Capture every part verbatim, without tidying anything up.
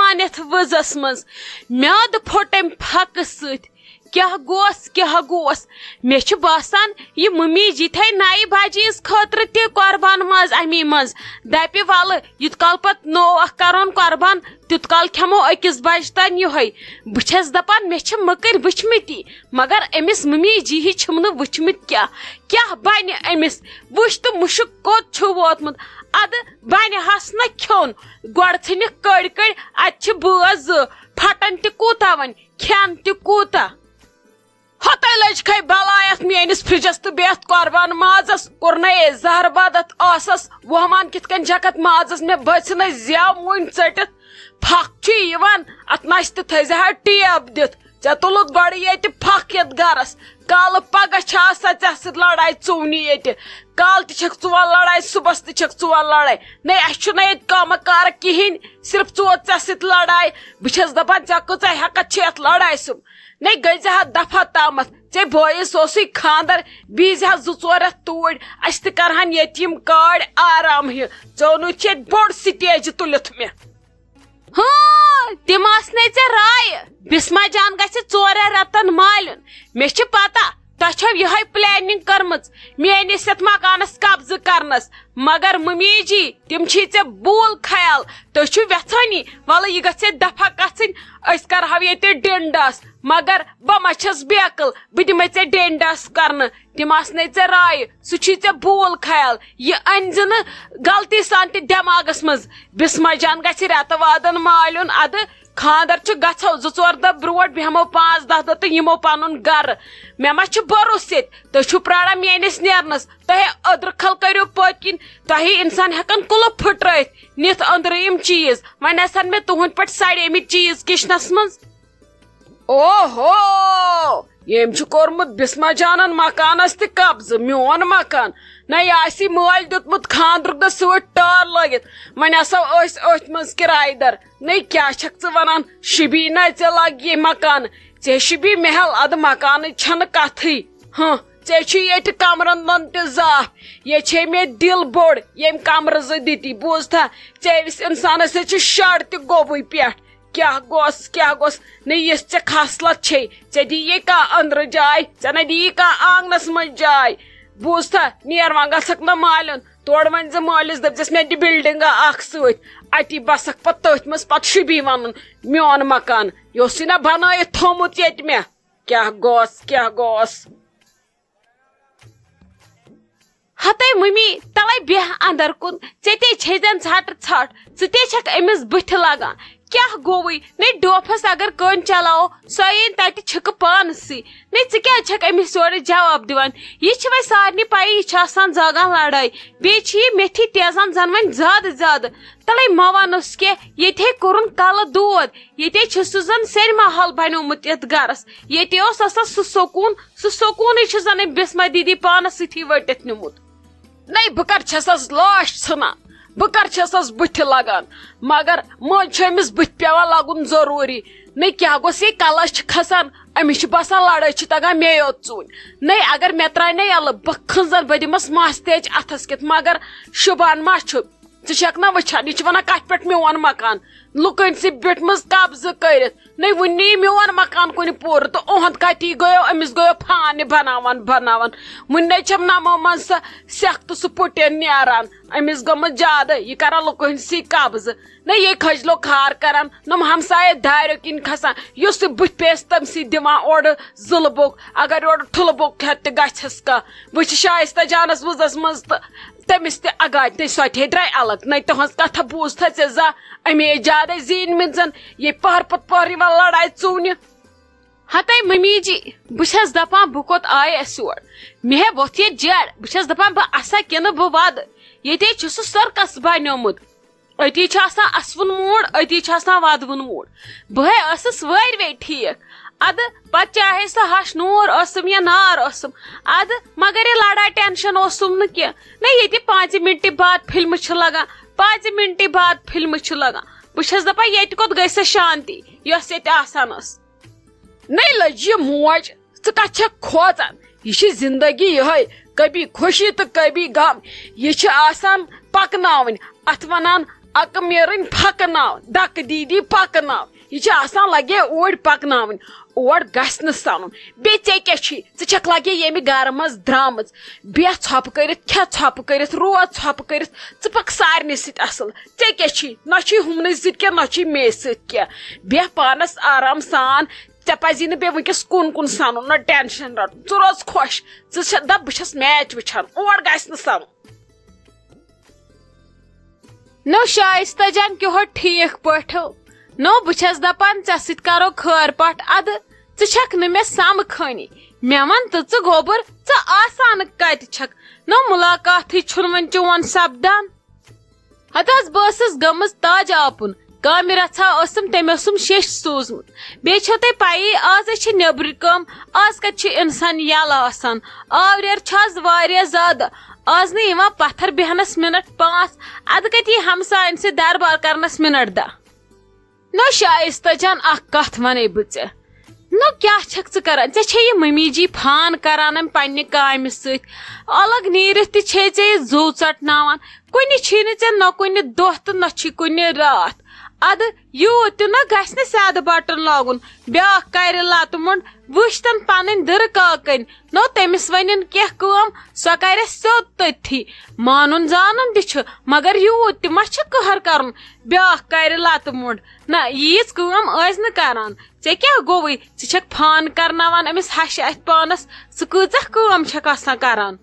مٲنِتھ وٕزس منٛز۔ میادٕ پھوٚٹ أمۍ پھکہٕ سۭتۍ۔ کیٛاہ گوس، کیٛاہ گوس؟ مےٚ چھُ باسان، یہِ مُمی جی تھایہِ نَیہِ بجہِ عیٖز خٲطرٕ تہِ قۄربان ماز اَمی منٛز۔ دَپہِ، وَلہٕ، یُت کال پتہٕ نوٚو اکھ کرون قۄربان، تیُت کال کھٮ۪مو أکِس بجہِ تام یِہوٚے۔ بہٕ چھَس دَپان، مےٚ چھِ مٔکٕرۍ وٕچھمٕتی، مگر أمِس مُمی جی ہی چھِم نہٕ وٕچھمٕتۍ کیٛاہ۔ کیٛاہ بَنہِ أمِس؟ وٕچھ تہٕ مُشُک کوٚت چھُ ووتمُت۔ اَدٕ بَنہِ ہس نہ کھیوٚن۔ گۄڈٕ ژھٕنِکھ کٔڑۍ کٔڑۍ، اَتہِ چھِ بٲژ زٕ، پھٹن تہِ کوٗتاہ وۄنۍ، کھٮ۪ن تہِ کوٗتاہ۔ ہۄتَے لٔج کھے بلاے اَتھ میٲنِس فرجس تہٕ بیٚیہِ اَتھ قۄربان مازس۔ کوٚرنَے أسۍ زہر بد اَتھ ٲسس۔ وۄہمان کِتھ کٔنۍ چھکھ اَتھ مازس؟ مےٚ بٔژھِ نَے زیو مُنۍ ژٔٹِتھ۔ پھکھ چھُ یِوان، اَتھ نَسہِ تہِ تھٲیزِ ہا ٹیپ دِتھ۔ ژےٚ تُلُتھ گۄڈٕ ییٚتہِ پھکھ یَتھ گرس۔ کالہٕ پگاہ چھا آسان ژےٚ سۭتۍ لڑاے ژوٗنہِ ییٚتہِ؟ کالہٕ تہِ چھکھ ژٕ وَن لڑاے، صُبحس تہِ چھکھ ژٕ وَن لڑاے۔ نَے، اَسہِ چھُنہٕ ییٚتہِ کٲمہ کارہ کِہیٖنۍ، صرف ژوٗ ژےٚ سۭتۍ لڑاے۔ بہٕ چھَس دَپان، ژےٚ کۭژاہ ہٮ۪کتھ چھِ یَتھ لڑاے سُم؟ نَے، گٔے زِ ہا دفعہ تامَتھ۔ ژےٚ بٲیِس اوسُے خاندر، بیٚیہِ زِ ہا زٕ ژور رٮ۪تھ توٗرۍ، اَسہِ تہِ کَرٕہَن یتیٖم کٲڑۍ آرام ہیوٗ۔ ژےٚ اوٚنُتھ چھِ ییٚتہِ بوٚڑ سٹیج تُلِتھ مےٚ۔ ہاں، تِم آسنے ژےٚ رایہِ۔ بسمہ جان گژھِ ژورن رٮ۪تن مالیُن۔ مےٚ چھِ پتہ، تۄہہِ چھو یِہے پلاننگ کٔرمٕژ میٲنِس یتھ مکانس قبضہٕ کرنس۔ مگر ممی جی، تِم چھی ژےٚ بوٗل خیال۔ تُہۍ چھِو وٮ۪ژھٲنی، وَلہٕ یہِ گژھِ دفعہ گژھٕنۍ، أسۍ کرہو ییٚتہِ ڈنڈاس۔ مگر بہٕ ما چھَس بیقل، بہٕ دِمے ژےٚ ڈنڈاس کرنہٕ۔ تِم آسنے ژےٚ رایہِ، سُہ چھی ژےٚ بوٗل خیال۔ یہِ أنۍ زِ نہٕ غلطی سان تہِ دٮ۪ماغس منٛز۔ بسمہ جان گژھِ رٮ۪تہٕ وادن مالیُن۔ ادٕ خاندر چھُ گژھو زٕ ژور دۄہ برونٛٹھ، بیٚہمو پانٛژھ دَہ دۄہ تہٕ یِمو پنُن گرٕ۔ مےٚ ما چھُ بھروسہٕ ییٚتہِ؟ تُہۍ چھِو پراران میٲنِس نیرنس۔ تۄہہِ أدرٕ کھل کٔرِو پٔتۍ کِنۍ، تۄہہِ انسان ہٮ۪کن کُلُف پھٕٹرٲیِتھ نِتھ أنٛدرٕ یِم چیٖز۔ وۄنۍ آسن مےٚ تُہنٛدۍ پٲٹھۍ سڑیمٕتۍ چیٖز کچنس منٛز۔ اوہو! ییٚمۍ چھُ کوٚرمُت بسمہ جانن مکانس تہِ قبضہٕ، میون مکان۔ نہ، یہِ آسی مٲلۍ دیُتمُت خاندرُک دۄہ سۭتۍ ٹٲر لٲگِتھ۔ وۄنۍ آسو أسۍ أتھۍ منٛز کرایہِ در۔ نہ، کیٛاہ چھکھ ژٕ ونان؟ شبی، نہ، ژےٚ لگ یہِ مکان۔ ژےٚ شبی محل، ادٕ مکانٕچ چھنہٕ کتھٕے۔ ہاں، ژےٚ چھُے ییٚتہِ کمرن دۄن تہِ زاپھ۔ ییٚتہِ چھے مےٚ دِل بوٚڑ، ییٚمۍ کمرٕ زٕ دِتی، بوٗزتھا؟ ژےٚ أمِس انسانس سۭتۍ چھُ شر تہِ گوٚبُے پٮ۪ٹھ۔ کیٛاہ گوٚس، کیٛاہ گوٚس؟ نہ، یِژھ ژےٚ خاصلت چھے، ژےٚ دِیی کانٛہہ أنٛدرٕ جاے، ژےٚ نہ دِیی کانٛہہ آنٛگنس منٛز جاے۔ بوٗزتھا؟ نیر وۄنۍ گژھکھ نہ مالیُن، تورٕ ؤنۍ زِ مٲلِس، دٔپزٮ۪س، مےٚ دِ بلڈنگا اکھ سۭتۍ، اتی بسکھ پتہٕ تٔتھۍ منٛز، پتہٕ شوٗبی ونُن میون مکان۔ یہِ اوسُے نہ بنٲیِتھ تھوٚومُت ییٚتہِ مےٚ۔ کیٛاہ گوٚس، کیٛاہ گوٚس؟ ہتے ممی، تلے بیہہ اندر کُن، ژےٚ تے چھے زن ژھٹہٕ ژھٹھ، ژٕ تے چھکھ أمِس بٕتھِ لگان۔ کیٛاہ گوٚوُے؟ نے ڈوپھس اگر کٔنۍ چلاوو، سۄ یِن تتہِ چھِکہٕ پانسٕے۔ نے ژٕ کیٛازِ چھکھ أمِس یورٕ جواب دِوان؟ یہِ چھِ وۄنۍ سارنٕے پَیی، یہِ چھِ آسان زاگان لڑٲے۔ بیٚیہِ چھِ یہِ میٚتھی تیزان زن وۄنۍ زیادٕ زیادٕ۔ تلے مہ وَنُس کینٛہہ، ییٚتہِ ہے کوٚرُن کلہٕ دود۔ ییٚتے چھُ سُہ زن سینما ہال بنیومُت یتھ گرس۔ ییٚتہِ اوس آسان سُہ سکوٗن، سُہ سکوٗنٕے چھُ زن أمۍ بسمہ دیدی پانس سۭتی ؤٹِتھ نیوٗمُت۔ نَے، بہٕ کر چھسس لاش ژھٕنان، بہٕ کر چھسس بٕتھِ لگان، مگر مٔنٛزۍ چھُ أمِس بٕتھِ پٮ۪وان لگُن ضروٗری۔ نَے، کیٛاہ گوٚژھ یہِ کلس چھِ کھسان؟ أمِس چھِ باسان لڑٲے چھِ تگان مے یوت ژوٗنٛٹھۍ۔ نَے، اگر مےٚ ترٛایہِ نَے یَلہٕ، بہٕ کھنٛزن، بہٕ دِمس ماسہِ تیج اتھس کٮ۪تھ، مگر شُبان ما چھُ؟ ژٕ چھکھ نہ وٕچھان، یہِ چھِ ونان کتھ پٮ۪ٹھ میون مکان؟ لُکن سۭتۍ بیٹھمٕژ قبضہٕ کٔرِتھ۔ نَے وُنہِ نہٕ یہِ میون مکان کُنہِ پوٗرٕ تہٕ اُہُنٛد کتی گٔیو، أمِس گٔیو فانہِ بناوان بناوان۔ وُنہِ نَے چھَم نَمو منٛز سۄ سٮ۪کھ تہٕ سُہ پُٹٮ۪ن نیران۔ أمِس گٔمٕژ زیادٕ، یہِ کران لُکن سۭتۍ قبضہٕ۔ نَے یہِ کھٔجلو کھار کران، نۄم ہمسایہِ دارِ کِنۍ کھسان۔ یُس تہِ بٕتھِ پیٚیَس تٔمۍ سٕے دِوان اورٕ زٕلہٕ بوٚک، اگر یورٕ ٹھُلہٕ بوٚک کھٮ۪تھ تہِ گژھٮ۪س کانٛہہ۔ وۄنۍ چھِ شایستہ جانس وُزس منٛز تہٕ تٔمِس تہِ اگاتہِ، سۄ تہِ ہے درٛاے الگ۔ نَے تُہنٛز کتھا بوٗزتھا ژےٚ زانٛہہ؟ أمۍ ہے زیادَے زیٖنۍ مٕژن، یہِ پہر پتہٕ پہر یِوان لڑایہِ ژوٗنہِ۔ ہتے ممی جی، بہٕ چھَس دپان، بہٕ کوٚت آیس یور؟ مےٚ ہے ووٚتھ ییٚتہِ جیڈ۔ بہٕ چھَس دپان، بہٕ اسا کِنہٕ بہٕ ودٕ؟ ییٚتے چھُ سُہ سٔرکس بنیومُت۔ أتی چھُ آسان اسوُن موٗڈ، أتی چھُ آسان ودوُن موٗڈ۔ بہٕ ہے ٲسٕس وٲرۍ وٲرۍ ٹھیٖک۔ ادٕ پتہٕ چاہے سۄ ہش نوٗر ٲسٕم یا نار ٲسٕم، ادٕ مگر یہِ لڑا ٹینشن اوسُم نہٕ کینٛہہ۔ نہ، ییٚتہِ پانٛژِ منٹہِ بعد فلمہٕ چھِ لگان، پانٛژِ منٹہِ بعد فلمہٕ چھِ لگان۔ بہٕ چھَس دپان، ییٚتہِ کوٚت گٔے سۄ شانتی، یۄس ییٚتہِ آسان ٲس؟ نَے لٔج یہِ موج، ژٕ کتھ چھکھ کھوژان؟ یہِ چھِ زندگی یِہے، کبھی خوشی تہٕ کبھی غم۔ یہِ چھِ آسان پکناوٕنۍ، اتھ ونان اکھ میرٕنۍ پھکناو، دکہٕ دیٖدی پکناو۔ یہِ چھِ آسان لگے اوٗرۍ پکناوٕنۍ، اور گژھِ نہٕ سنُن۔ بیٚیہِ ژےٚ کیٛاہ چھی؟ ژٕ چھکھ لگے ییٚمہِ گرٕ منٛز درٛامٕژ۔ بیٚہہ ژھۄپہٕ کٔرِتھ، کھےٚ ژھۄپہٕ کٔرِتھ، روز ژھۄپہٕ کٔرِتھ۔ ژٕ پکھ سارنٕے سۭتۍ اصل۔ ژےٚ کیٛاہ چھی؟ نہ چھی ہُمنٕے سۭتۍ کینٛہہ، نہ چھی مے سۭتۍ کینٛہہ۔ بیٚہہ پانس آرام سان۔ ژےٚ پزی نہٕ بیٚیہِ وٕنکیٚس کُن کُن سنُن، نہ ٹینشن رٹُن۔ ژٕ روز خۄش۔ ژٕ چھےٚ دپ بہٕ چھس میچ وٕچھان، اور گژھِ نہٕ سنُن۔ نو شائستہ جان کیُہو ٹھیک پٲٹھۍ۔ نو بہٕ چھس دپان ژےٚ سۭتۍ کرو خٲر پاٹھ ادٕ۔ ژٕ چھکھ نہٕ مےٚ سمکھٲنی۔ مےٚ ون تہٕ ژٕ گوٚبُر، ژٕ آسان کتہِ چھکھ؟ نو ملاقاتٕے چھُنہٕ وۄنۍ چون سپدان۔ ہتہٕ حظ بہٕ ٲسٕس گٔمٕژ تاج آپُن۔ کامہِ رژھا ٲسٕم، تٔمۍ اوسُم شیٚش سوٗزمُت۔ بیٚیہِ چھو تۄہہِ پَیی، آز ہے چھِ نیٚبرِ کٲم، آز کَتہِ چھُ اِنسان یَلہٕ آسان؟ آوریر چھُ آز واریاہ زیادٕ۔ آز نہٕ یِوان پَتھر بیٚہنَس مِنَٹ پانٛژھ۔ اَدٕ کَتہِ یی ہمساین سۭتۍ دربار کرنَس مِنَٹ دَہ؟ نو شائستہ جان، اکھ کَتھ وَنے بہٕ ژےٚ۔ نو کیٛاہ چھَکھ ژٕ کران؟ ژےٚ چھے یہِ مٔمی جی فان کران اَمہِ پننہِ کامہِ سۭتۍ؟ الگ نیٖرِتھ تہِ چھے ژےٚ یہِ زُو ژٹناوان۔ کُنہِ چھی نہٕ ژےٚ نہ کُنہِ دۄہ تہٕ نہ چھی کُنہِ راتھ۔ ادٕ یوٗت تہِ نہ گژھِ نہٕ سیادٕ بٹن لاگُن۔ بیٛاکھ کرِ لتہٕ مۄنڈ، وٕچھ تن پنٕنۍ دٕرٕ کاکٔنۍ۔ نو تٔمِس ونن کینٛہہ کٲم، سۄ کرِ سیوٚد تٔتھی۔ مانُن زانُن تہِ چھُ، مگر یوٗت تہِ ما چھُ قہر کرُن؟ بیٛاکھ کرِ لتہٕ مۄنڈ۔ نہ، ییٖژ کٲم ٲسۍ نہٕ کران۔ ژےٚ کیٛاہ گوٚوُے؟ ژٕ چھکھ فان کرناوان أمِس ہشہِ اتھِ پانس۔ ژٕ کۭژاہ کٲم چھکھ آسان کران؟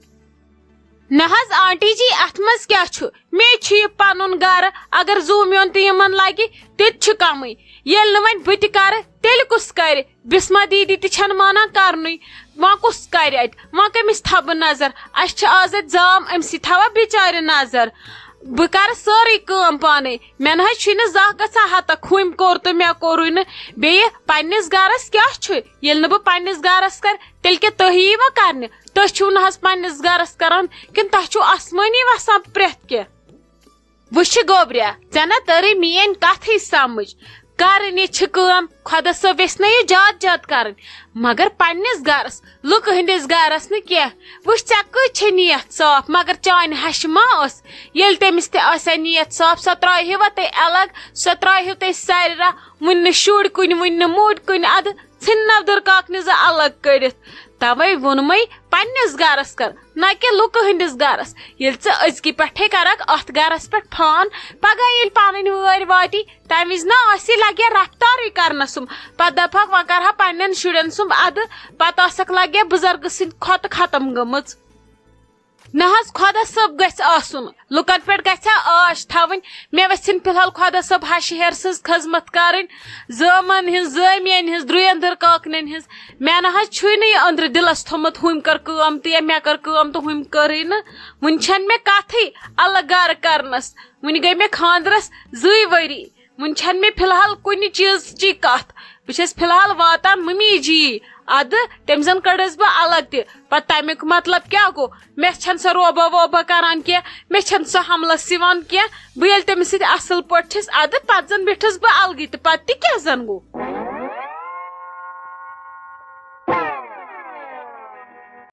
نہ حظ آنٹی جی، اتھ منٛز کیٛاہ چھُ؟ مے چھُ یہِ پنُن گرٕ، اگر زُو میون تہِ یِمن لگہِ، تیٚتہِ چھُ کمٕے۔ ییٚلہِ نہٕ وۄنۍ بہٕ تہِ کرٕ، تیٚلہِ کُس کرِ؟ بسمہ دیدی تہِ چھنہٕ مانان کرنُے۔ وۄنۍ کُس کرِ اتہِ؟ وۄنۍ کٔمِس تھاوٕ بہٕ نظر؟ اسہِ چھِ آز اتہِ زام، أمسٕے تھاوا بچارِ نظر؟ بہٕ کرٕ سٲرٕے کٲم پانے۔ مےٚ نہ حظ چھُے نہٕ زانٛہہ گژھان ہتکھ، ہُمۍ کوٚر تہٕ مےٚ کوٚرُے نہٕ۔ بیٚیہِ پننِس گرس کیٛاہ چھُ؟ ییٚلہِ نہٕ بہٕ پننِس گرس کرٕ، تیٚلہِ کیٛاہ تُہۍ یِیوا کرنہِ؟ تُہۍ چھِو نہٕ حظ پننِس گرس کران، کِنہٕ تۄہہِ چھُو آسمٲنی وسان پرٛٮ۪تھ کینٛہہ؟ وٕچھ گوبریا، ژےٚ نہ تٔرٕے میٲنۍ کتھٕے سمجھ۔ کرٕنۍ چھِ کٲم، خۄدا صٲب یژھِ نہ یہِ زیادٕ زیادٕ کرٕنۍ، مگر پننِس گرس، لُکہٕ ہٕنٛدِس گرس نہٕ کینٛہہ۔ وٕچھ، ژےٚ کۭژ چھے نیت صاف، مگر چانہِ ہشہِ ما ٲس؟ ییٚلہِ تٔمِس تہِ آسہِ ہا نیت صاف، سۄ ترٛایہِ ہیوا تۄہہِ الگ، سۄ ترٛایہِ ہیو تۄہہِ سارِ راہ۔ وٕنہِ نہٕ شُرۍ کُنہِ، وٕنہِ نہٕ موٚٹۍ کُنہِ، ادٕ ژھٕنۍ نو دٕرکاکنہِ زٕ الگ کٔڑِتھ۔ توے ووٚنمَے، پننِس گرس کر، نہ کہِ لُکہٕ ہٕنٛدِس گرس۔ ییٚلہِ ژٕ أزکہِ پٮ۪ٹھے کرکھ اتھ گرس پٮ۪ٹھ فان، پگاہ ییٚلہِ پنٕنۍ وٲرۍ واتی، تمہِ وِزِ نہ آسی لگہِ رفتارٕے کرنس سُم۔ پتہٕ دپہکھ، وۄنۍ کرہا پننٮ۪ن شُرٮ۪ن سُم ادٕ، پتہٕ آسکھ لگہِ بُزرگہٕ سٕنٛدِ کھۄتہٕ ختم گٔمٕژ۔ نہ حظ، خۄدا صٲب گژھِ آسُن، لُکن پٮ۪ٹھ گژھِ ہا آش تھاوٕنۍ۔ مےٚ ویژھن فی الحال خۄدا صٲب ہشہِ ہیرٕ سٕنٛز خدمت کرٕنۍ، زٲمن ہٕنٛز، زٲمین ہٕنٛز، درُین دٕرکاکنٮ۪ن ہٕنٛز۔ مےٚ نہ حظ چھُے نہٕ یہِ أنٛدرٕ دِلس تھوٚمُت، ہُمۍ کٔر کٲم تہِ یا مےٚ کٔر کٲم تہٕ ہُمۍ کٔرٕے نہٕ۔ وُنہِ چھَنہٕ مےٚ کتھٕے الگ گرٕ کرنس۔ وُنہِ گٔے مےٚ خاندرس زٕے ؤری۔ وُنہِ چھَنہٕ مےٚ فی الحال کُنہِ چیٖزچی کتھ۔ بہٕ چھَس فی الحال واتان مٔمی جی۔ ادٕ تٔمۍ زن کٔڑٕس بہٕ الگ تہِ۔ پتہٕ تمیُک مطلب کیٛاہ گوٚو؟ مےٚ چھَنہٕ سۄ روبہ ووبہ کران کینٛہہ، مےٚ چھَنہٕ سۄ حملس یِوان کینٛہہ۔ بہٕ ییٚلہِ تٔمِس سۭتۍ اصل پٲٹھۍ چھَس، ادٕ پتہٕ زن بیٖٹھٕس بہٕ الگٕے تہٕ پتہٕ تہِ کیٛاہ زن گوٚو؟